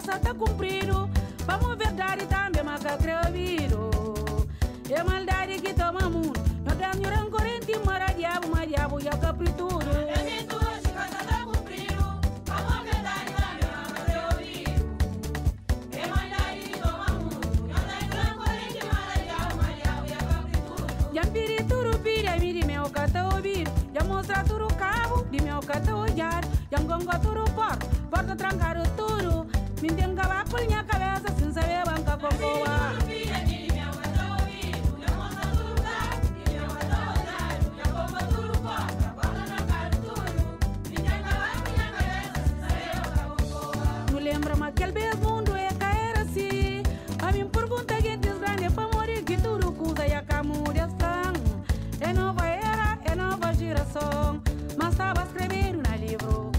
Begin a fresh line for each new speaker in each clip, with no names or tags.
sa ta kunpridu Pamo verdadi tanbe ma ka kre obidu É maldadi ki toma mundu No da nhu rankorenti mara diabu Ma diabu dja kapri tudu Mandamentu oji ka sa ta kunpridu Pamo verdadi tanbe ma ka kre obidu É maldadi ki toma mundu No da nhu rankorenti mara diabu Ma diabu dja kapri tudu Dja N pidi tudu pidi ami di meu ka ta obidu Dja N mostra tudu kabu di meu ka ta odjadu Dja N gongo tudu porta, porta trankadu tudu Mi N ten kaba kul nha kabesa sin sabeba N ka konkoa. Nu lenbra ma kel bes mundu e ka era si Ami N purgunta gentis grandi pamodi ki tudu kuza ya ka muda Es fla-m é nova era, é nova jerason Ma staba skrebedu na livru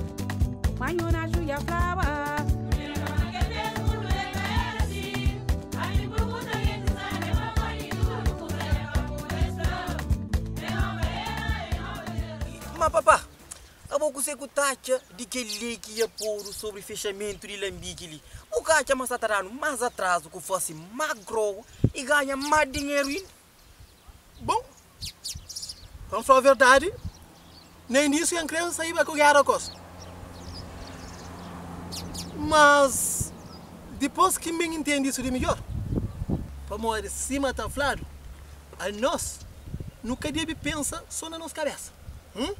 Ma nhu Naxu dja flaba.
Ma papá, abo kuse ku ta atxa di kel lei ki ia podu sobri fexamentu di lambiki li? Bu ka atxa ma sa ta danu mas atrazu ku fase má grogu i ganha má dinheru inda?
Bon, pa N fla-u verdadi, na inísiu N krê saíba ku géra kos. Mas, dipôs ki N ben intende isu di midjór, pamodi sima ta fladu, anos nu ka debe pensa sô na nos kabésa. Hum?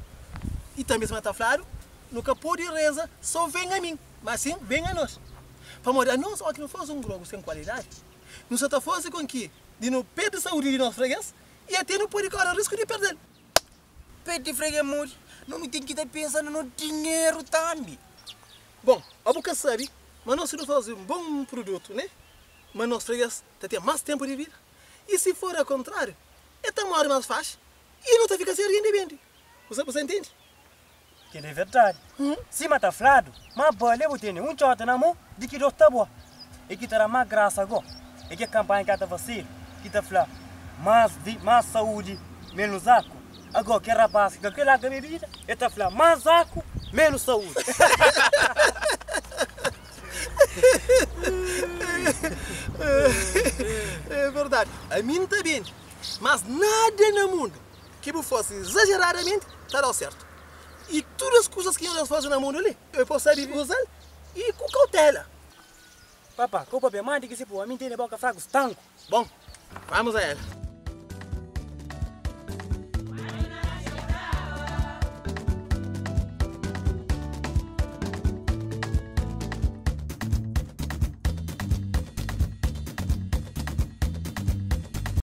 I tanbê sima ta fladu, nu ka pode reza sô ven a min, má sin ven a nos. Pamodi anos, óki nu faze un grogu sen kualidadi, nu sa ta faze kon ki di nu perde saúdi di nos freges i ate nu pode kore risku di perde-l.
Perde freges modi? No nu ten ki ta pensa na no dinheru tambi.
Bon, abo ka sabe ma nos si nu faze un bon prudutu, ne? Ma nos freges ta ten mas tenpu di vida. I si for ao kontrariu, e ta more mas faxi i nu ta fika sen algin di bende. Bu sa ntende?
Kel é verdadi. Sima ta fladu, ma bale bu tene un txota na mo di ki dos ta boa. E ki ta da ma grasa go e ke kampanha ki ata fasedu ki ta fla mas vi, mas saudi, menus aku. Ago ke rapas ki ka kre larga bebida e ta fla mas aku, menus saudi.
É verdadi. Ami N ta bende, mas nada na mundu ki bu fase izajeradamenti ta dau sertu. I tudu es kuzas ki Nhordes faze na mundu li, el pô sabe uza-l i ku kautela.
Papa, ka bu papia mandi ki si pô, ami N tene boka fraku stanku.
Bon, vamos a ela.